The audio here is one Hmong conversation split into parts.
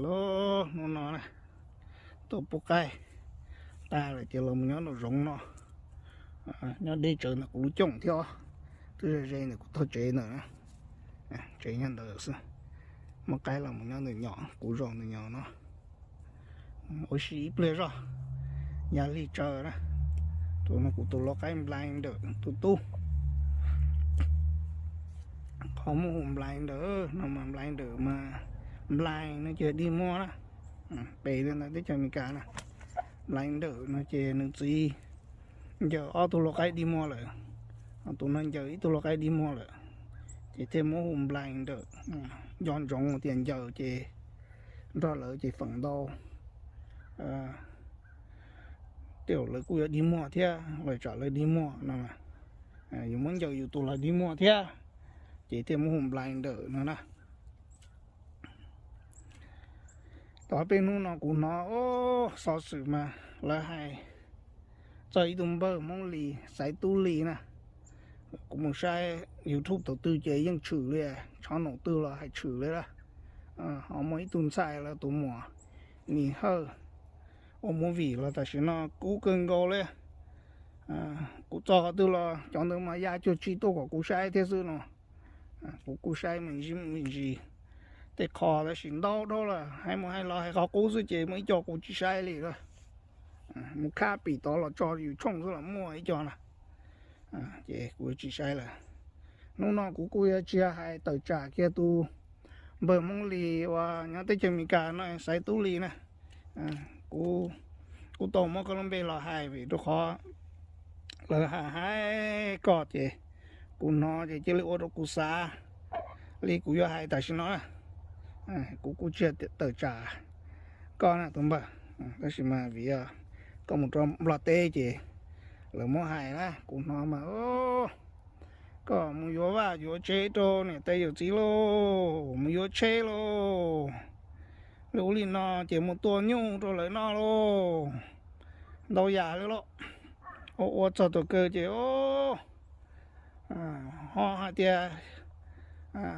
Los hnub no na, tuaj pub qaib tag lawm ces los mus nyob nraum zoov no, nyob deb tsawv ntawm kuv lub cooj thiab, twb ze ze ntawm kuv tog tsev ntawm na, tsev nyob ntawd xwb. Muab qaib los mus nyob ntawm nyom, kuv zaum ntawm nyom no ua si ib pliag zoj, ya lig tsawv na. Tus no kuv tus lau qaib blinder tus tub. Qhov muaj hu blinder no mas blinder mas, blind no ces dig muag na, pes li ntawd teb chaws Amelikas na. Blinder no ces nws txiv ncaws ob tug lau qaib dig muag lawm, tus no ncaws ib tug lau qaib dig muag lawm, ces thiaj muab hu blinder. Nco ntsoov tias ncaws ces nrog lawv ces feem ntau tej zaum lawv kuj yuav dig muag thiab, los tsam lawv dig muag no, yus muab ncaws yus tus los dig muag thiab, ces thiaj muab hu blinder no na. Tau peb hnub no kuv hnov xov xwm mas lawv hais txog ib tug npawg Hmoob Lis, Xaiv Tub Lis na. Kuv mus saib YouTube thaum twg ces yeej tshwm li, tshooj naum twg los hais tshwm li lawm. Ho muaj ib tug ntxhais lawv tus muam Nis Hawj ua movie los tam sim no kub kawg nkaus li. Kuv txog qhov twg los cov ntawd mas ya cuag tsis tuaj kom kuv saib thiab xwb no. Kuv kuj saib me ntsis me ntsis tej qho tab sis ntau dhau lawm, hais mus hais los hais qhov qub xwb ces muaj ib co kuv tsis saib li lawm. Mus khab pim tod los tso yus tshooj xwb los muaj ib co na, ces kuv tsis saib lawm. Hnub no kuv kuj yuav tsis hais tawm tsam kiag tus npawg Hmoob Lis uas nyob teb chaws Amelikas no, Xaiv Tub Lis na. Kuv tau muab koj lub npe los hais vim rau qhov lawv hais hais koj ces kuv hnov ces cia li ua rau kuv xav li kuv yuav hais tam sim no na. Kuv kuj tsis tawm tsam koj na tus npawg, tab sis mas vim koj mus rau Nplog teb ces lawv muab hais na, kuv hnov mas koj mus yuav vaj yuav tsev rau niam tais yawm txiv lauj, mus yuav tsheb lauj, li ub li no ces mus tua nyuj rau lawv noj lauj, ntau yam li lauj. Ua ua txog thaum kawg ces ho hais tias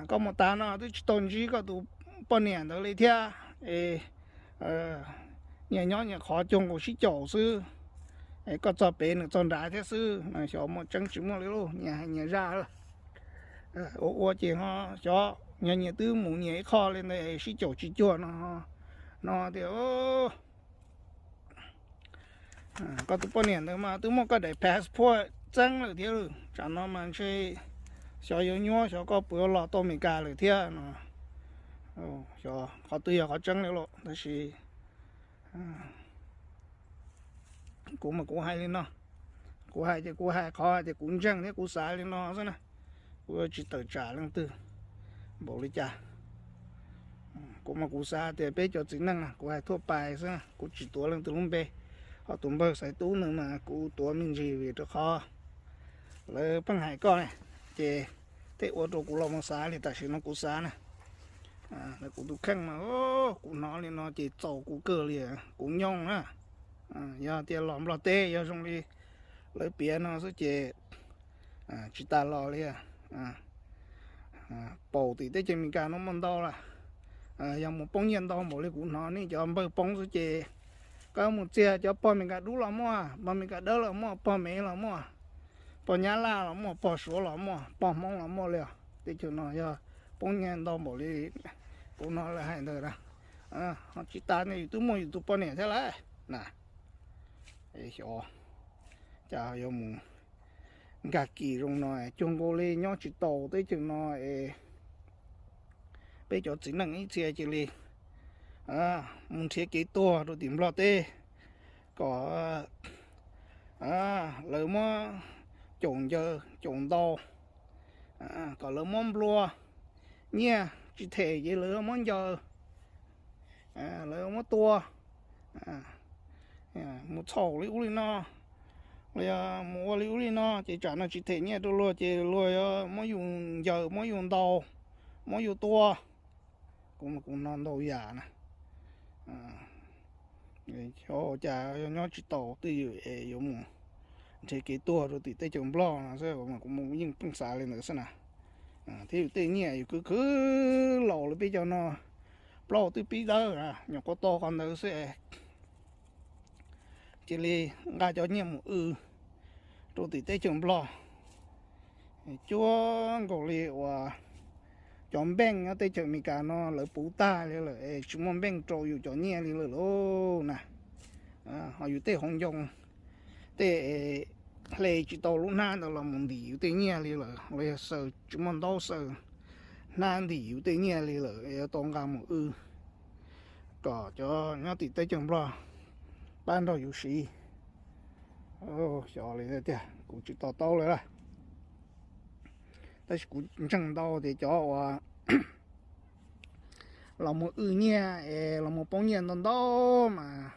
koj mus tas no twb tsis tau ntsib koj tus poj niam ntawd li thiab es nyias nyob nyias qhov cuag nkaus sib caum xwb, es koj txog pem nws txog nrad thiab xwb no. Xyov muaj tseeb tsis muaj li lauj, nyias hais nyias zaj. Ua ua ces ho xyov nyias nyias twb mus nyias ib qho li ntawd sib caum tsis cuag no, no tias koj tus poj niam ntawd mas twb muaj koj daim passport txeeb lawm thiab, tsam no mas ntshe xyov yuav nyuab xyov koj puas yuav los tau Amelikas lawm thiab no. Xyov qhov twg yog qhov tseeb li lauj, tab sis kuv mas kuv hais li no, kuv hais ces kuv hais qhov tias kuv ntseeg thiab kuv xav li no xwb na. Kuv tsis tawm tsam leej twg npaum li cas. Kuv mas kuv xav tias peb cov txiv neej na, kuv hais thuaj pais xwb, kuv tsis tuav leej twg lub npe. Ho tus npawg Xaiv Tub ntawd mas kuv tuav me ntsis vim rau qhov lawv pheej hais koj ne, ces tej ua rau kuv los mus xav li tam sim no kuv xav na. Kuv tus kheej mas kuv hnov li no ces txaus kuv kawg li, kuv nyoo na. Yog tias los Nplog teb yog zoo li lawv piav no xwb ces tsis tas los li. Paus tim teb chaws Amelikas no muaj ntau lawm. Yog mus poob nyiaj ntau npaum li kuv hnov nej cov npawg poob xwb ces koj mus txiag cov pog Amelikas dub los muaj, pog Amelikas dawb los muaj, pog Mev los muaj, pog Nyab Laj los muaj, pog Suav los muaj, pog Hmoob los muaj li os. Teb chaws no yog poob nyiaj ntau npaum li kuv hnov lawv hais ntawd na, ho tsis tas ntawd yus twb muaj yus tus poj niam thiab lawm na. Xyov cas yuav mus nkag kis zoo no, cuag nkaus li nyob tsis taus teb chaws no es peb cov txiv neej ib txhia cia li mus nrhiav kev tuag rau tim Nplog teb, kom lawv muab caum ncaws caum ntaus, kom lawv muab nplua nyiaj tsis them ces lawv muab ncaws, lawv muab tua, mus txhaum li ub li no, los yog mus ua li ub li no ces tsam no tsis them nyiaj rau luag ces luag yuav muab yus ncaws muab yus ntaus, muab yus tua. Kuv mas kuv hnov ntau yam na. Xyov cas yog nyob tsis taus twj ywm es yuav mus nrhiav kev tuag rau tim teb chaws Nplog no xwb, kuv yeej pheej xav li ntawd xwb na. Thiab yus tej nyiaj yus khwv khwv laus li peb cov no, plaub twb pib dawb, nyuam qhuav tau qhov ntawd xwb, cia li nqa cov nyiaj mus w rau tim teb chaws Nplog cuag nkaus li uas cov npeej nyob teb chaws Amelikas no lawv puv tag li lawm es tsis muaj npeej rau yus cov nyiaj li lawm lauj na. Ho yus tej hauv ncoo tej hle tsis tau lub hnab ntawd los mus ntim yus tej nyiaj li lawm, los yog xaws tsis muaj ntaub xaws hnab ntim yus tej nyiaj li lawm, yuav tau nqa mus w kom cov nyob tim teb chaws Nplog pab nrog yus siv. Xyov li tiag, kuv tsis to taub lawm lawm, tab sis kuv ntseeg ntau tias cov uas los mus w nyiaj es los mus poob nyiaj ntau ntau mas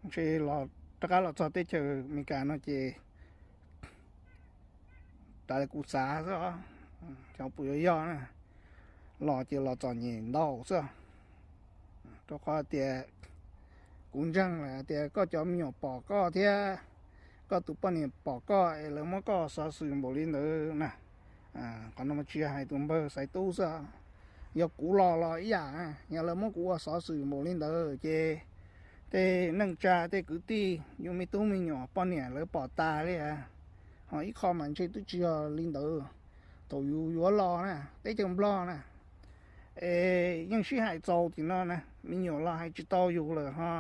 ntshe los rov qab los txog teb chaws Amelikas no ces tas li kuv xav xwb, xyov puas yuav yog na, los ces los txom nyem ntau xwb. Rau qhov tias kuv ntseeg lawm tias koj cov me nyuam pom koj thiab koj tus poj niam pom koj es lawv muab koj ua xov xwm npaum li ntawd na. Qhov no tsis yog hais tus npawg Xaiv Tub xwb, yog kuv los los ib yam, yog lawv muab kuv ua xov xwm npaum li ntawd ces tej neej tsa tej kwv tij yus me tub me nyuam poj niam lawv pom tas li. Ho ib qho mas ntshe twb tsis yog li ntawd, thaum yus yuav los na teb chaws Nplog na, es yeej sib hais txaus tim no na, me nyuam los hais tsis tau yus lawm ho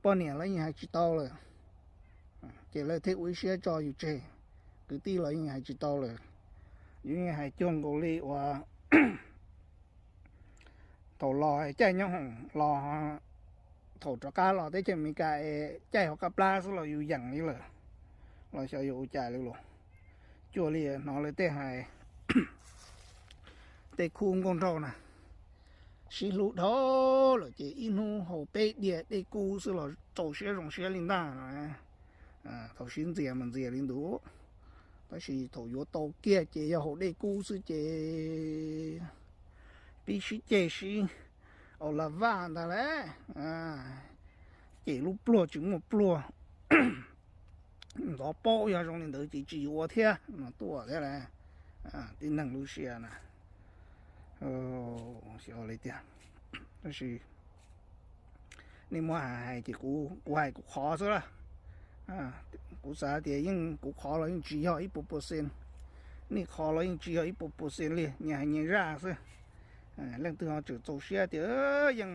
poj niam los yeej hais tsis tau lawm, ces lawv thiaj ua ib siab tso yus tseg, kwv tij los yeej hais tsis tau lawm. Yus yeej hais cuag nkaus li uas thaum los caij nyob hoom los, thaum rov qab los teb chaws Amelikas es caij hauv qab plab xwb los yus yeem li lawm, los xyov yuav ua cas li los. Cuag li hnov lawv tej hais, tej khub nkauj nraug na sib hlub dhau lawm ces ib hnub haus peb diav dej kub xwb los txaus siab zoo siab li ntag no. Thaum sib ntxias mas ntxias li ntawd, tab sis thaum yuav tau kiag ces yog haus dej kub xwb ces pib sib ceg sib aus la vaj ntag lauj. Ces lub pluag tsis muaj pluag, ntxov paub yog zoo li ntawd ces tsis yuav thiab no tuaj thiab lauj. Tib neeg lub siab na, xyov li tiag. Tab sis nej muab hais hais ces kuv hais kuv qhov xwb lawm. Kuv xav tias yeej kuv qhov los yeej tsis yog ib puas percent, nej qhov los yeej tsis yog ib puas percent li, nyias hais nyias zaj xwb. Leej twg ho tseem txaus siab tias yeej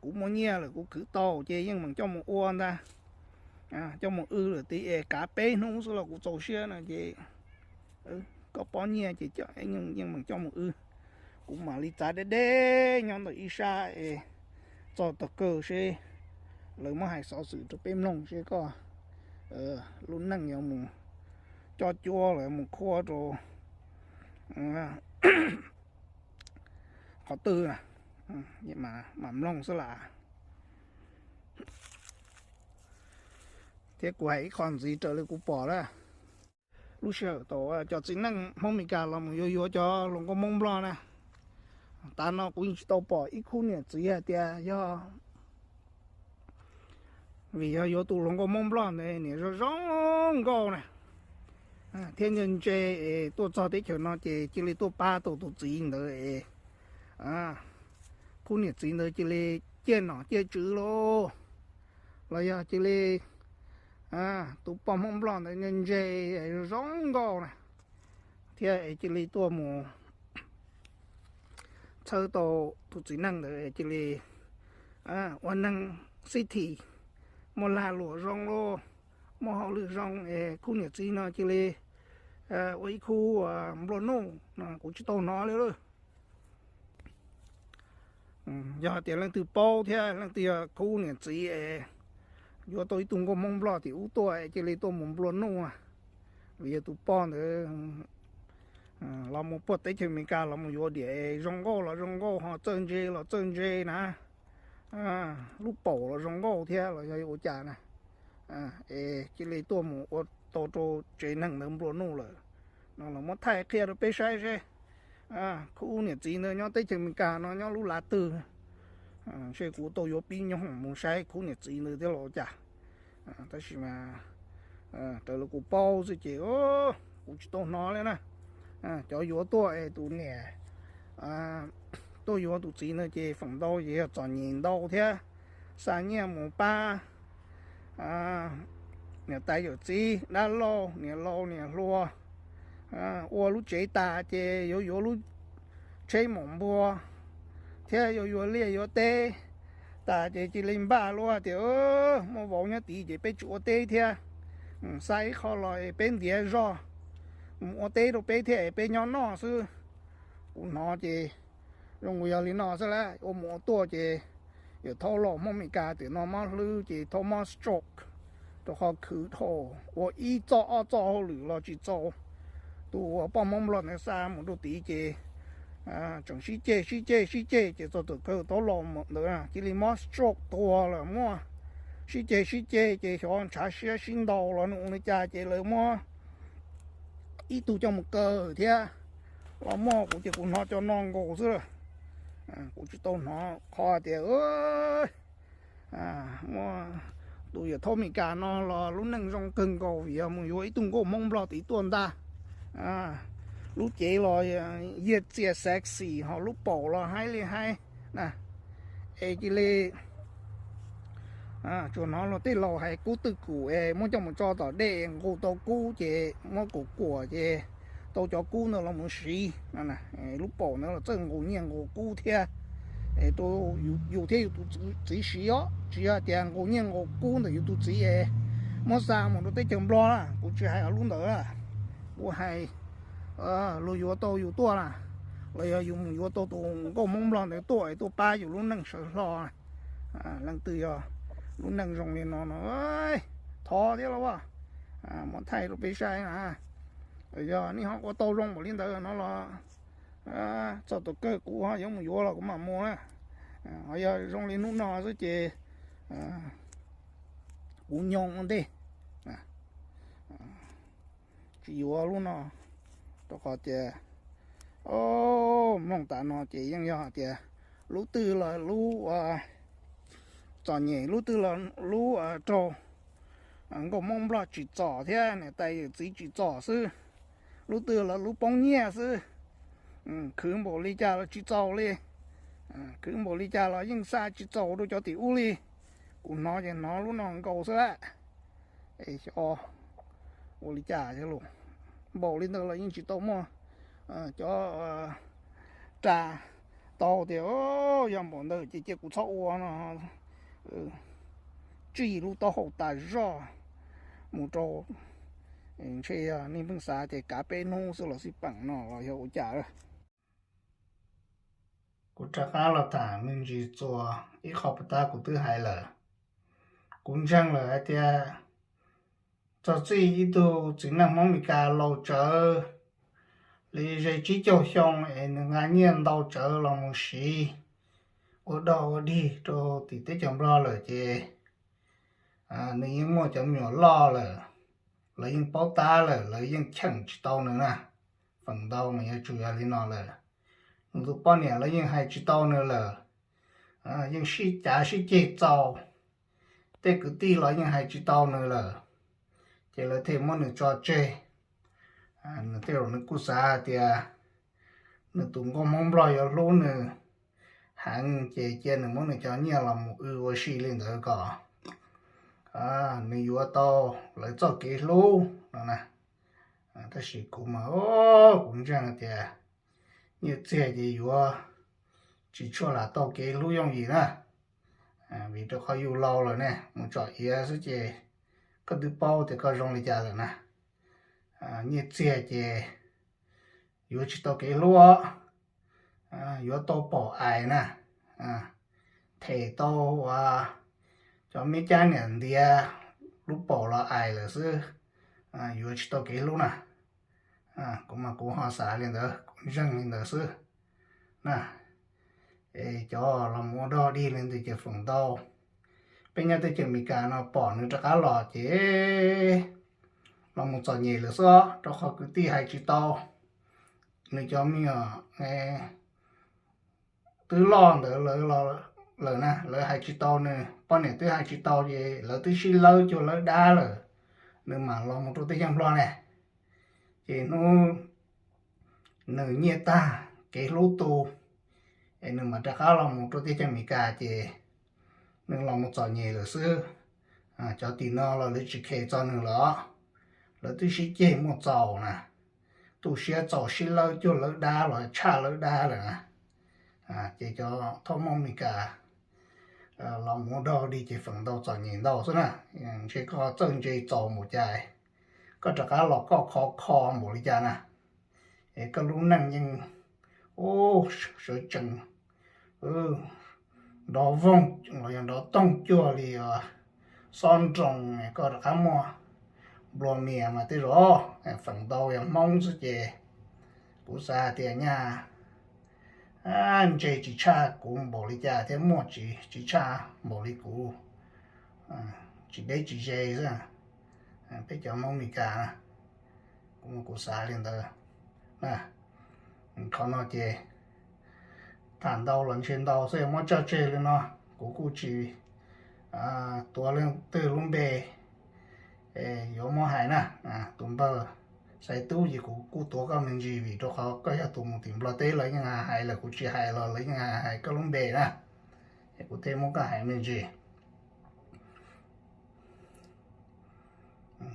kuv muaj nyiaj lawm kuv khwv tau ces yeej meem coj mus ua ntag, coj mus w lawm tid es kav peb hnub xwb los kuv txaus siab no ces koj pom nyiaj ces yeej meem coj mus w. Kuv mam li txav deb deb nyob ntawm ib sab es txog tog kawg seb lawv muab hais xov xwm rau peb mloog seb koj lub neej yuav mus coj cuab los mus khuab rau qhov twg na, mam mloog xwb las. Thiab kuv hais ib qho ntxiv raws li kuv pom lawm, lub sij hawm thaum cov txiv neej Hmoob Amelikas los mus yuav yuav cov hluas nkauj Hmoob Nplog na, tav no kuv yeej tsis tau pom ib khub niam txiv hais tias yog, vim yog yuav tus hluas nkauj Hmoob Nplog ntawd niam zoo zoo nkauj na, thiab ntse ntse es tuaj txog teb chaws no ces cia li tuaj pab tau tus txiv ntawd es khub niam txiv ntawd cia li ciaj nom ciaj tswv lauj, los yog cia li tus poj Hmoob Nplog ntawd ntse ntse zoo zoo nkauj na, thiab es cia li tuaj mus txhawb tau tus txiv neej ntawd es cia li ua neeg city, muaj lag luam zoo lauj, muaj hauj lwm zoo es khub niam txiv no cia li ua ib khub nplua nuj no kuv tsis tau hnov li lauj. Yog hais tias leej twg paub thiab leej twg yog khub niam txiv es yuav tau ib tug nkauj Hmoob Nplog tim ub tuaj es cia li tuaj mus nplua nuj, vim yog tus poj ntawd los mus puag teb chaws Amelikas los mus yuav diam es zoo nkauj los zoo nkauj ho txawj ntse los txawj ntse na, lub paum los zoo nkauj thiab los yog ua cas na, es cia li tuaj mus ua tau rau tsev neeg ntawd nplua nuj lawm no los muab thaij qhia rau peb saib seb khub niam txiv ntawd nyob teb chaws Amelikas no nyob lub lav twg. Ntshe kuv tau yuav pib nyob hoom mus saib khub niam txiv ntawd thiab los ua cas. Tab sis mas raws li kuv paub xwb ces kuv tsis tau hnov li na. Cov yuav tuaj es tus niam tuaj yuav tus txiv ntawd ces feem ntau ces yog txom nyem ntau thiab, xa nyiaj mus pab niam tais yawm txiv, dab laug, niam laus niam hluas, ua lub tsev tas ces yuav yuav lub tsheb mom npua thiab yuav yuav liaj yuav teb tas ces cia li npaj lub tias muaj vauv nyob tid ces peb tsis ua teb thiab, xa ib qho los peb ntiav zog mus ua teb rau peb thiab es peb nyob noj xwb. Kuv hnov ces zoo yog li no xwb las, ua mus ua tuaj ces yawm thaub laus Hmoob Meskas tiam no mob hlwb ces thaub mob stroke, rau qhov khwv dhau, ua ib txoj ob txoj hauj lwm los tsis txaus. Tus uas poj Hmoob Nplog ntawd xa mus rau tid ces tseem sib ceg sib ceg sib ceg ces txog thaum kawg thaub laus ntawd cia li mob stroke tuag lawm, muaj sib ceg sib ceg ces xyov ntshav siab sib ntaus los nws ua li cas ces lawv muab ib tug coj mus kaw thiab los muaj. Kuv ces kuv hnov cov no nkaus xwb, kuv tsis tau hnov qhov tias muaj tus yawm thaub Meskas no los lub neej zoo kawg nkaus vim yog mus yuav ib tug nkauj Hmoob Nplog tid tuaj ntag. Lub cev los yiag txias sexy ho lub paum los haib li haib na. Es cia li tsuas hnov luag tej laus hais kub twj kum es muab coj mus tso tom dej nqus tau kub ces muab kuam kuam ces tau cov kub ntawd los mus siv. Lub paum ntawd los txawj nqus nyiaj nqus kub thiab, es rau yus thiab yus tus txiv siv os, tsis yog tias nqus nyiaj nqus kub ntawm yus tus txiv es muab xa mus rau teb chaws Nplog na. Kuv tsis hais lub ntawd, kuv hais luag yuav tau yus tuaj na, los yog yus mus yuav tau tus nkauj Hmoob Nplog ntawd tuaj es tuaj pab yus lub neej sawv hlo. Leej twg yog lub neej zoo li no no, thov thiab los as, muab thaij rau peb saib na. Yog nej ho ua tau zoo npaum li ntawd no los txog thaum kawg kuv ho yuav mus yuav los kuv mam mus na. Ho yog zoo li hnub no xwb ces kuv nyob ua ntej, tsis yuav lub no, rau qhov tias mloog tas no ces yeej yog hais tias lub twg los lub txom nyem, lub twg los lub raug nkauj Hmoob Nplog tsim txom thiab niam tais yawm txiv tsim txom xwb, lub twg los lub poob nyiaj xwb. Khwv npaum li cas los tsis txaus li, khwv npaum li cas los yeej xa tsis txaus rau cov tim ub li. Kuv hnov ces hnov lub no nkaus xwb lawm. Es xyov ua li cas, npaum li ntawd los yeej tsis tau muaj cov ras tau tias yog npaum ntawd ces cia kuv txhob ua no, tsij lub taub hau tas zog mus rau, ntshe yog nej pheej xav tias kav peb hnub xwb los xij peem no los yog ua cas. Kuv rov qab los tham me ntsis txuas ib qho puas tab kuv twb hais lawm. Kuv ntseeg lawm hais tias txog txij ib tug txiv neej Hmoob Meskas laus tsawv li ze tsib caug xyoo es nws nqa nyiaj ntau tsawv los mus siv ua dog ua dig rau tim teb chaws Nplog lawm ces nws yeej muaj cov me nyuam loj lawm, lawv yeej paub tab lawm, lawv yeej cheem tsis tau nws na. Feem ntau mas yuav tsum yog li no lawm. Nws tus poj niam lawv yeej hais tsis tau nws lawm, yeej sib cav sib ceg txaus, tej kwv tij los yeej hais tsis tau nws lawm, ces lawv thiaj muab nws tso tseg. Nws tej zaum nws kuj xav hais tias nws tus nkauj Hmoob Nplog yuav hlub nws heev ces cia nws muab nws cov nyiaj los mus w ua si li ntawd kom nws yuav tau lawv txoj kev hlub no na. Tab sis kuv mas, kuv ntseeg tias nyiaj txiag ces yuav tsis tshua lam tau kev hlub yooj yim na, vim rau qhov yus laus lawm ne, mus tsom iav xwb ces koj twb paub tias koj zoo li cas lawm na. Nyiaj txiag ces yuav tsis tau kev hlub, yuav tau pom ais na, them tau cov me cab niam ntiav lub paum los ais lawm xwb, yuav tsis tau kev hlub na. Kuv mas kuv ho xav li ntawd, kuv ntseeg li ntawd xwb na. Es cov los mus ua dog dig li ntawd ces feem ntau peb nyob teb chaws Amelikas no pom nws rov qab los ces los mus txom nyem lawm xwb, rau qhov kwv tij hais tsis tau, nws cov me nyuam twb loj ntawd lawm na, lawv hais tsis tau nws, poj niam twb hais tsis tau ces lawv twb sib lawb cuag lawb dab lawm, nws mam los mus rau teb chaws Nplog ne. Ces hnub nws nyiaj tag kev hlub tu, es nws mam rov qab los mus rau teb chaws Amelikas ces nws los mus txom nyem lawm xwb. Cov tim no los lawv tsis kheev txog nws lawm, lawv twb sib ceg muaj txaus na, tu siab txaus sib lawb cuag lawv dab los tshaj lawv dab lawm na. Ces cov thoj Hmoob Amelikas los mus ua dog dig ces feem ntau txom nyem ntau xwb na. Ntshe koj txawj ntse txaus npaum cas, koj rov qab los koj khov kho npaum li cas na, es koj lub neej yeej ua sawv tsees nrov voog los yog nrov toog cuag li xob nroo, koj rov qab muaj nplua mias mas tej zaum feem ntau yog Hmoob xwb ces kuv xav hais tias nyaj ntse tsis tshaj kuv npaum li cas thiab muaj tsis tsis tshaj npaum li kuv, tsis deb tsis ze xwb. Peb cov Hmoob Amelikas, kuv xav li ntawd. Qhov no ces tham ntau los ntshe ntau xwb, muab tso tseg li no. Kuv kuj tsis tuav leej twg lub npe yuav muab hais na. Tus npawg Xaiv Tub ces kuv kuj tuav koj me ntsis vim rau qhov koj yog tus mus tim Nplog teb lawv yeej hais lawm, kuv tsis hais los lawv yeej hais koj lub npe na, es kuv thiaj muab koj hais me ntsis.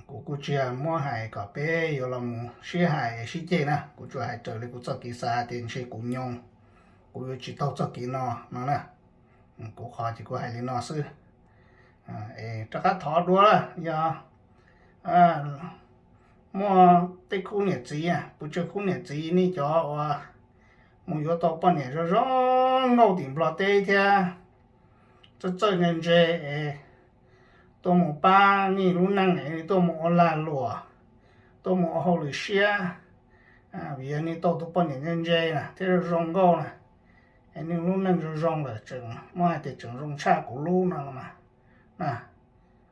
Kuv kuj tsis muab hais kom peb yuav los mus sib hais sib ceg na, kuv tsuas hais raws li kuv txoj kev xav tias ntshe kuv nyoo, kuv yuav tsis taug txoj kev no no na. Kuv qhov ces kuv hais li no xwb. Es rov qab thov dua, yog muaj tej khub niam txiv, pes tsawg khub niam txiv nej cov uas mus yuav tau poj niam zoo zoo nkauj tim Nplog teb thiab txawj txawj ntse ntse es tuaj mus pab nej lub neej es tuaj mus ua lag luam, tuaj mus ua hauj lwm siab, vim yog nej tau tus poj niam ntse ntse na thiab zoo zoo nkauj na, es nej lub neej zoo zoo lawm tseem muab hais tias tseem zoo tshaj kuv lub no los mas na,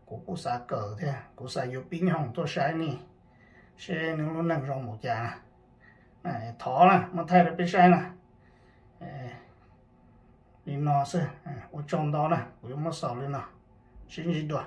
kuv kuj xav kawm thiab kuv xav yuav pib nyoog tuaj saib nej seb nej lub neej zoo npaum cas na. Thov na, muab thaij rau peb saib na. Li no xwb, ua tsaug ntau na, kuv yuav muab xaus li no, sib ntsib dua.